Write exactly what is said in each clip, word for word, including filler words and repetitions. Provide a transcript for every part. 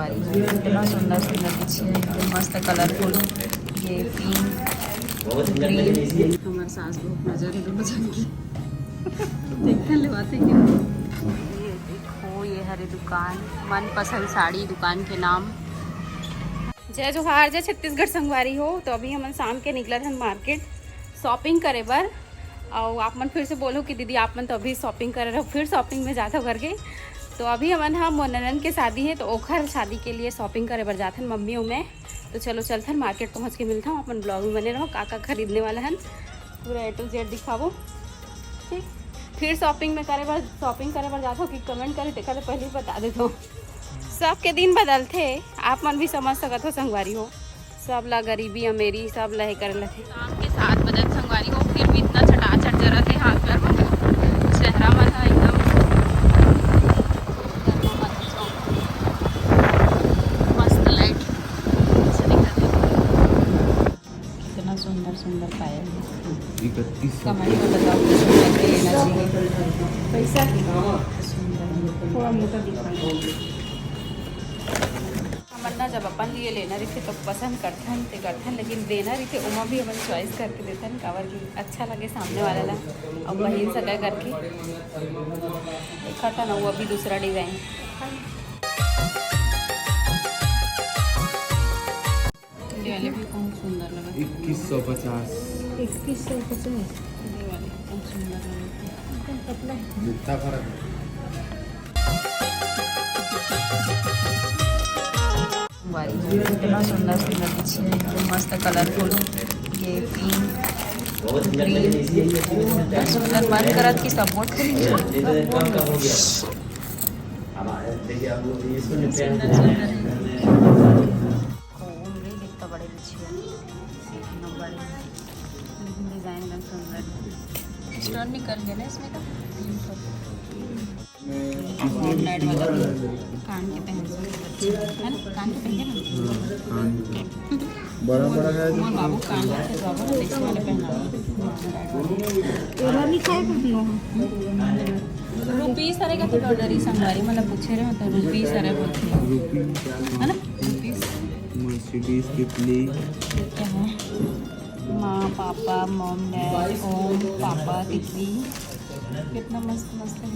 इतना सुंदर सुंदर बिछी है, एकदम मस्त कलरफुल। ये पिंक, ग्रीन। हमारे सास बहुत नजर है दोनों जन की। देखते ले बातें क्या। ये देखो, ये हरे दुकान, मनपसंद साड़ी दुकान के नाम। जय जोहार, जय छत्तीसगढ़ संगवारी हो। तो अभी हमन शाम के निकलत हन मार्केट शॉपिंग करे बर। अउ आप मन फिर से बोलो कि दीदी, आप मन तो अभी शॉपिंग करे रहो, फिर शॉपिंग में जात हो करके। तो अभी हमन ह मोर ननद के शादी है, तो ओखर शादी के लिए शॉपिंग करे बर जात हन मम्मी अउ मैं। तो चलो चलथन मार्केट, पहुँच के मिलता हूँ। अपन ब्लॉग में बने रहो, का का खरीदने वाला हन, पूरा ए टू जेड दिखाबो। ठीक, फिर शॉपिंग में करे बर, शॉपिंग करे बर जात हो कि कमेंट करे, तेकर ले पहले ही बता देत हो। सबके दिन बदलथे, आप मन भी समझ सकत हो संगवारी हो। सब ला गरीबी अमीरी सब ला हे करे लथे। शाम के सात बजत संगवारी हो, फिर भी इतना चटाचट जरत हे हाथ पैर मन, चेहरा मन ह एकदम मस्त लाइट से दिखत हे। कितना सुंदर सुंदर पायल है। इकतीस सौ। कमेंट में बताओ, किस कलर के लेना चाहिए। पैसा की सुंदर, थोड़ा मोटा दिखा। हमन ना जब अपन लिए लेना रहिथे तो पसंद करथन ते करथन, लेकिन देना रहिथे ओमा भी हमन चॉइस करके देथन, काबर कि अच्छा लगे सामने वाला ला अउ पहिन सके करके। देखत हन अउ अभी दूसरा डिजाइन। ये वाले भी बहुत सुंदर लगा। इक्कीस सौ पचास। इक्कीस सौ पचास। ये वाले बहुत सुंदर लगा। एकदम पतला है। जितना फर्क है। वाह, इतना सुंदर सुंदर बिछी है, एकदम मस्त कलरफुल। ये पिंक, ग्रीन, इतना सुंदर मन करत कि सब बोट खरीद लो। सुंदर सुंदर है। कौन रे, कितना बड़े बिछी है, एक नंबर है। लेकिन डिजाइन एकदम सुंदर है। स्टोन निकल गया ना इसमें का। कान के पहन सकते हैं, है ना? कान के पहन ना? हाँ, कान के। बड़ा बड़ा है जो मोर बाबू कान के बाबू को देखे वाले पहना। एला नहीं खाए कर दियो हम। रुपीस हरे का तो डॉलर ही संगवारी, मतलब पूछे रहे हो तो रुपीस हरे बोलते हैं। रुपीस। है ना? रुपीस। मर्सिडीज कितनी? क्या है? माँ, पापा, मॉम, डैड, ओम, पापा, तितली। कितना मस्त मस्त है।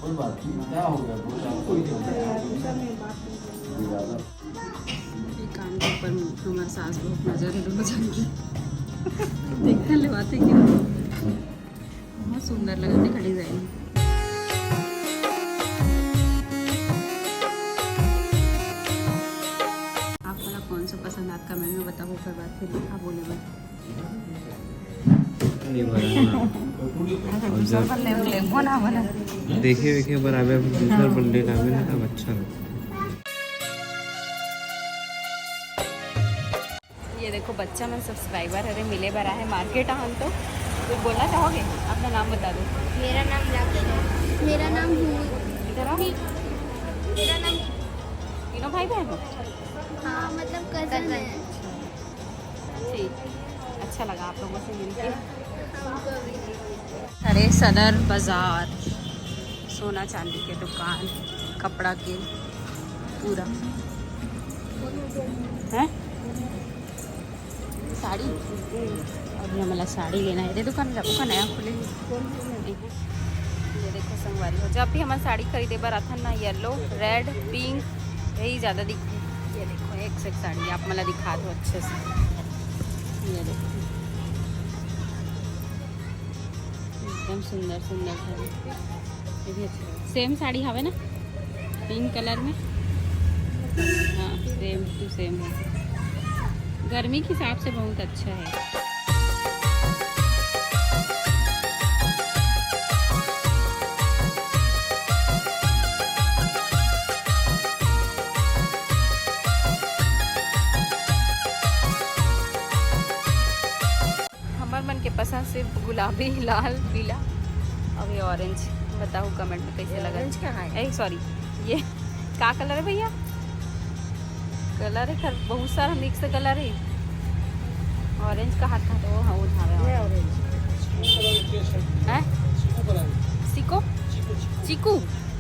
कोई बात नहीं, क्या हो गया? दो चार कोई नहीं। ये कान के ऊपर हमारे सास बहुत नजर है दोनों जन की। देखते ले बातें क्या। बहुत सुंदर लगा, देखा डिजाइन। आप वाला कौन सा पसंद, आप कमेंट में बताओ, ओकर बाद फिर आप बोले बस। नहीं बना। अगर दूसरा पर ले, लेबो ना बना। देखे वेखे बर आबे, अब दूसरा पर लेना आबे ना, तब अच्छा लगता। ये देखो, बच्चा मन सब्सक्राइबर हरे, मिले बर आहे मार्केट आहन, तो कुछ बोलना चाहोगे? अपना नाम बता दो। मेरा नाम लक्ष्य है। मेरा नाम भूमि। इधर आओ। मेरा नाम तीनों भाई बहन हो? हाँ, मतलब कजन है। ठीक, अच्छा लगा आप लोगों से मिलके। हमको भी। अरे, सदर बाजार, सोना चांदी के दुकान, कपड़ा के पूरा है। साड़ी, अभी हमला साड़ी लेना है। ये दुकान, दुकान नया खुले हे। ये देखो संगवारी हो, जब भी हमन साड़ी खरीदे बर आथन ना, येलो, रेड, पिंक, यही ज़्यादा दिखथे। ये देखो, एक से एक साड़ी आप मला दिखा दो अच्छे से। ये देखो, एकदम सुंदर सुंदर है। ये भी अच्छा है। सेम साड़ी हवे ना, पिंक कलर में। हाँ, सेम टू सेम है। गर्मी के हिसाब से बहुत अच्छा है। हमर मन के पसंद सिर्फ गुलाबी, लाल, पीला, अउ ये ऑरेंज। बताओ कमेंट में कैसे लगा। ऑरेंज कहाँ है? ए, सॉरी, ये का कलर है भैया? कलर है खर, बहुत सारा मिक्स कलर है। ऑरेंज का हाथ था तो वो, हाँ, वो था ये ऑरेंज। ऑरेंज। हैं? चीकू कलर। चीकू, चीकू। चीकू?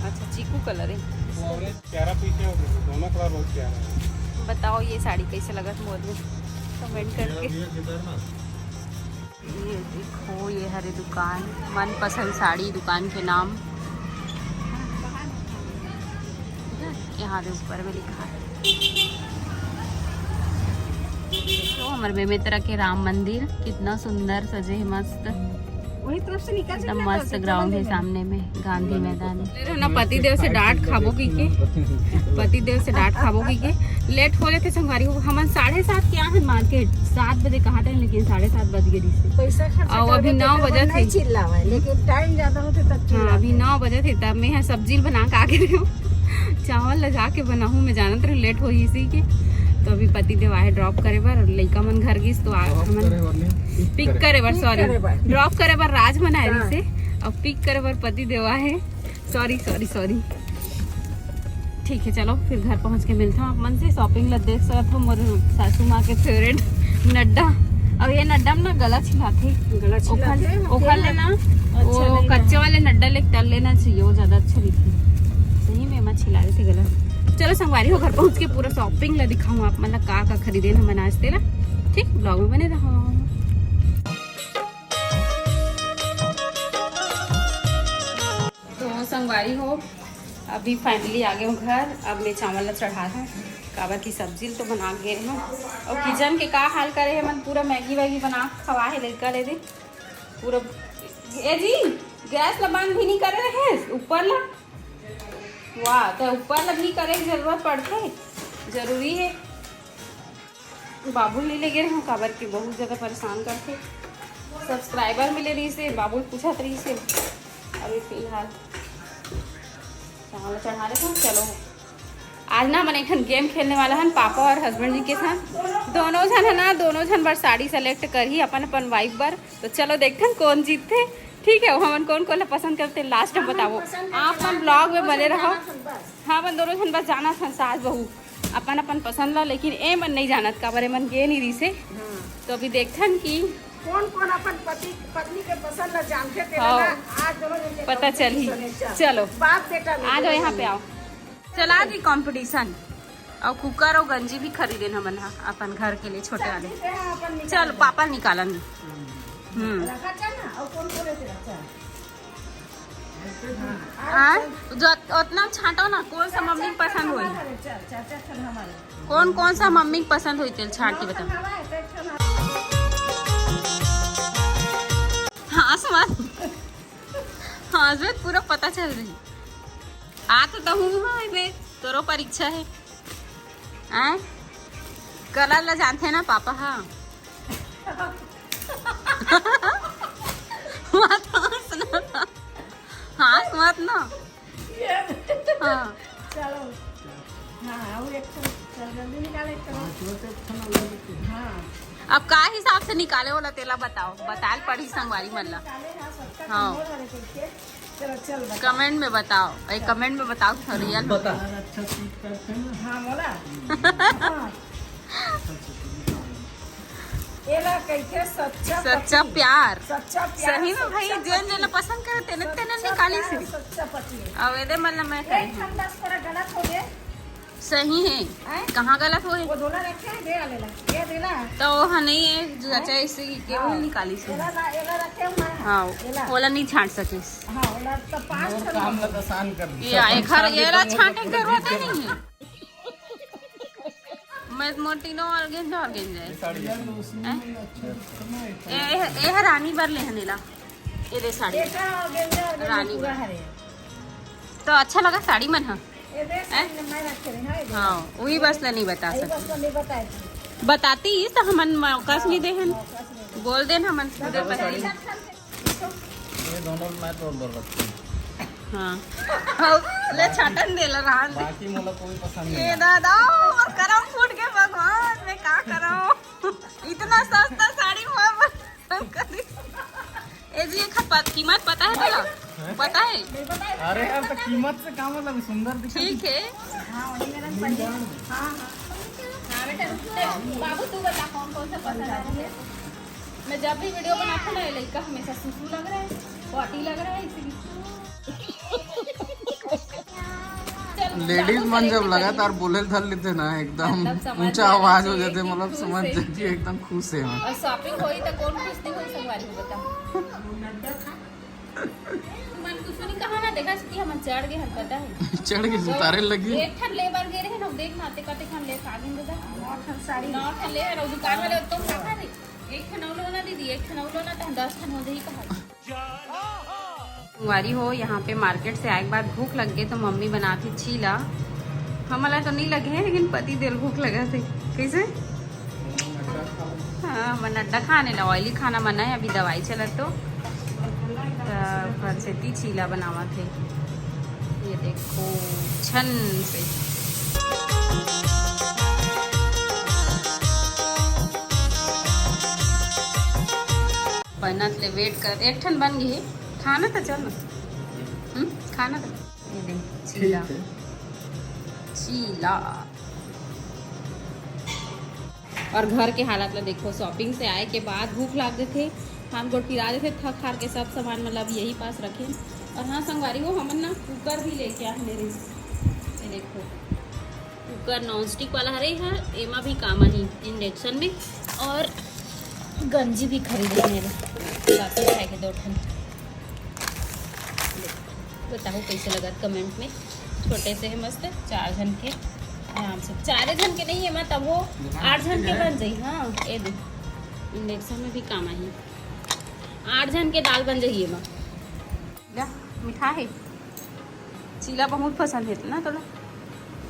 अच्छा, चीकू कलर है। प्यारा पीस है, दोनों कलर बहुत प्यारा है। बताओ ये साड़ी कैसे लगत मोर में, कमेंट करके। ये देखो, ये हरे दुकान, मनपसंद साड़ी दुकान के नाम यहाँ दे ऊपर में लिखा है। तो हमर बेमेतरा के राम मंदिर कितना सुंदर सजे है, मस्त। वही तरफ से निकल एकदम मस्त ग्राउंड है सामने में, गांधी मैदान। ना पति देव से डांट खाबो की के, पति देव से डांट खाबो की के। लेट हो जाते संगवारी हो, हमन साढ़े सात के आहन मार्केट, सात बजे कहा थे, लेकिन साढ़े सात बज गए से। पैसा खर्चा और अभी नौ बजे थे। चिल्लावे, लेकिन टाइम ज्यादा होते तब हाँ, अभी नौ बजे थे, तब मैं यहाँ सब्जी बना के आगे रही हूँ। चावल ला जाके बनाहूँ, मैं जानत रही लेट हो इसी के। तो अभी पति देव आए ड्रॉप करे बर, लइका मन घर गिस तो हमन पिक करे बर, सॉरी, ड्रॉप करे बर राज मन आए रही से, अब पिक करे बर पति देव आए। Sorry, sorry, sorry. ठीक है, चलो फिर घर पहुंच के मिलता हूँ आप मन से। शॉपिंग ला देख सकत हो, मोर सासू माँ के फेवरेट नड्डा। अब ये नड्डा में ना गला छिलाथे, गला छिलाथे, ओखर ले ना, अच्छा वो कच्चे वाले नड्डा ले तल लेना चाहिए, वो ज्यादा अच्छा दिखते। सही में मत छिला रही थी गला। चलो संगवारी हो, घर पहुंच के पूरा शॉपिंग ला दिखाऊँ आप मन ला, का का खरीदे हमन आज तेला। ठीक, ब्लॉग में बने रहो। तो संगवारी हो, अभी फाइनली आ गए हूँ घर। अब मैं चावल ला चढ़ा दूँ, काबर की सब्जी तो बना गए हूँ। और किचन के का हाल करे है मन, पूरा मैगी वैगी बना के खवा है लड़का ले दे पूरा। ए जी, गैस ला बंद भी नहीं करे रहे ऊपर ला। वाह, तो ऊपर ला भी करे के जरूरत पड़ते, जरूरी है। बाबुल नहीं ले गए हूँ, काबर की बहुत ज्यादा परेशान करते। सब्सक्राइबर मिले रही से, बाबुल पूछत रही से। अभी फिलहाल चावल चढ़ा देते हैं। चलो, आज ना हमन एक ठन गेम खेलने वाला हन पापा और हस्बैंड जी के साथ। दोनों झन है ना, दोनों झन बर साड़ी सेलेक्ट करही अपन अपन वाइफ बर। तो चलो देखते हैं कौन जीतते। ठीक है, वो हमन कौन कौन ला पसंद करते, लास्ट में बताओ। आप मन ब्लॉग में बने रहो। हाँ, अपन दोनों झन बस जाना था सास बहू अपन अपन पसंद ला, लेकिन ए मन नहीं जानत काबर ए मन गे नहीं रही से। हाँ। तो अभी देखथन कि कौन कौन अपन पति पत्नी के पसंद ला जानथे तेला हाँ। ना, आज दोनों जन के पता चलही। चलो। बाप बेटा आ जाओ, यहाँ पे आओ। चला जी कंपटीशन। और कुकर और गंजी भी खरीदे न हमन हा अपन घर के लिए छोटे वाले। चल पापा निकालन। हम्म। हाँ, जो उतना छांटो ना, कौन सा मम्मी के पसंद होई? कौन कौन सा मम्मी के पसंद होई, तेल छांट के बता। हाँ, समझ। हाँ, जो पूरा पता चल रही। आ तो तहूँ हाँ, मैं तोरो परीक्षा है। आय? कलर ला जानथे ना पापा, हाँ। मत हंस ना। हंस मत ना। हाँ। चलो। हाँ, और एक ठो, चल जल्दी निकाल एक ठो। हाँ। अब का हिसाब से निकाले वाला तेला बताओ, बताल पड़ी संगवारी मन ला। निकाले, हाँ, सबका हाँ। कमोड़ वाले करके। चलो, चल बता। कमेंट में बताओ, ए, कमेंट में बताओ कि रियल में बता। कौन। अच्छा सूट करते हैं ना। हाँ, बोला। हाँ। एला कहिथे सच्चा सच्चा पति। प्यार। सच्चा प्यार, सही में सच्चा भाई, पति। जेन जेन ला पसंद करे, तेने, तेने सच्चा निकाली प्यार, से। सच्चा पति। अब एदे मन ला मैं एक कही। ठन बस थोड़ा गलत हो गए। सही है। हैं? कहाँ गलत होए? वो दोला रखे हैं, दे वाले ला। ये देला। तो वो हा नहीं है, जो हैं? अच्छा इसे के वो हाँ। निकाली से। एला ला, एला रखे हुआ है। हाँ, एला। ओला नहीं छांट सके। हाँ, ओला तो पाँच और ठन काम हो ला गए। आसान कर दी। ये सब एखर, सब ये ला सब छांटे के जरूरत ही नहीं है। मैं मोर तीनों ऑर्गेंजा, ऑर्गेंजा है। ये साड़ी है। हैं? ए, ए, ए रानी बर ले हनेला। ये दे साड़ी। देखा, ऑर्गेंजा, ऑर्गेंजा रानी पूरा बर। हरे। तो अच्छा लगा साड़ी मन हा? ये दे हैं? साड़ी मैं रखे रही, हाँ, ये दे। हाँ, वही बस ला नहीं बता यही सकती। बस ला नहीं बताए थे। बताती तो हमन मौका से नहीं देहन। मौका से नहीं देहन। बोल देन हमन खुदे पहले। ये दोनों मैं तोड़ बोल रखती हूँ। हाँ। ले छाटन दे ला रान दे। बाकी मोला कोई पसंद नहीं ये है। दादा, मोर करम फूट के भगवान, मैं का करम? इतना सस्ता साड़ी मोर बर पसंद करी। ए जी, एक कीमत पता है तोला? पता है? अरे यार, तो कीमत से का मतलब, सुंदर दिखा। ठीक है। हाँ, वही मेरा पहले। हाँ, हाँ। हाँ, बेटा, रुक, रुक। बाबू, तू बता, कौन कौन सा पसंद है तुझे? मैं जब भी वीडियो बनाती हूँ ना, ये लड़का हमेशा सुसु लग रहा है, पॉटी लग रहा है, इसीलिए। चल, लेडीज मन जब लगातार बोले धर लेथे ना, एकदम मतलब समझ ऊंचा आवाज हो जाथे, मतलब समझ जाथे एकदम खुश हे। और शॉपिंग होई त कौन खुश नहीं होई संगवारी हो, बता। मन कुछ नहीं कहा ना, देखा कि हम चढ़ गए, हम पता है। चढ़ के उतारे लगी। एक ठन ले बर गे रहे ना, देख ना, ते कते ठन ले, सागिन दादा। नौ ठन साड़ी। नौ ठन ले, और दुकान वाले तो कहा रे, एक ठन अउ लो ना दीदी, एक ठन अउ लो ना, तो हम दस ठन हो जाई कहा। संगवारी हो, यहाँ पे मार्केट से आए के बाद भूख लग गए तो मम्मी बनाथे चीला। हमला तो नहीं लगे है, लेकिन पति देव भूख लगा थे। कैसे? हाँ, मन अड्डा खाने ला, ऑयली खाना मना है, अभी दवाई चलत तो। त फरसेती चीला बनावत हे। ये देखो, छन से। बनत ले वेट कर, एक ठन बन गई। खाना तो चल ना। हम्म, खाना तो। ये दे, चीला। ठीक है। चीला। और घर के हालत ला देखो, शॉपिंग से आए के बाद भूख लाग देथे, हाथ गोड़ पिरा देथे, थक हार के सब सामान मतलब यही पास रखे। और हाँ संगवारी हो, हमन ना कुकर भी लेके आए मेरे, ये देखो, कुकर नॉन स्टिक वाला हरे हा, एमा भी काम आही इंडक्शन में। और गंजी भी खरीदे मेरे, बाकी खाए के दो ठन। बताओ कैसे लगत कमेंट में। छोटे से है मस्त, चार झन के आराम से, चारे झन के नहीं है मैं तब वो आठ झन के बन जाई। हाँ, ये दे, इंडक्शन में भी काम आही, आठ झन के दाल बन जाही एमा। ला, मीठा है, चीला बहुत पसंद है ना तोला,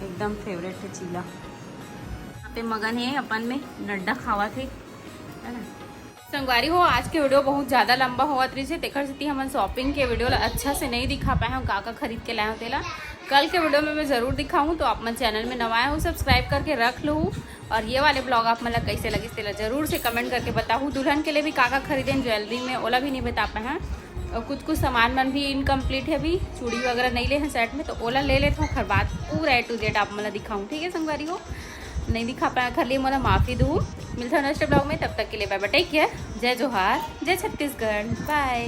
एकदम फेवरेट है चीला। यहाँ पे मगन है अपन में, नड्डा खावत है, है ना। संगवारी हो, आज के वीडियो बहुत ज़्यादा लंबा होवत रहिस हे, तेकर सेती हमन शॉपिंग के वीडियो ला अच्छा से नहीं दिखा पाए हन, का का खरीद के लाए हन तेला। कल के वीडियो में मैं ज़रूर दिखाऊँ, तो आप मन चैनल में नवा आए हो, सब्सक्राइब करके रख लो। और ये वाले ब्लॉग आप मन ला कैसे लगिस तेला जरूर से कमेंट करके बताहू। दुल्हन के लिए भी का का खरीदेन ज्वेलरी में, ओला भी नहीं बता पाए हन। और कुछ कुछ सामान मन भी इनकम्प्लीट है, अभी चूड़ी वगैरह नहीं ले हैं सेट में, तो ओला ले लेथों, ओखर बाद पूरा ए टू जेड आप मन ला दिखाऊँ, ठीक है संगवारी हो। नहीं दिखा पाए, खर लिए मोला माफी दू। मिलथन नेक्स्ट ब्लॉग में, तब तक के लिए बाय बाय, टेक केयर, जय जोहार, जय छत्तीसगढ़, बाय।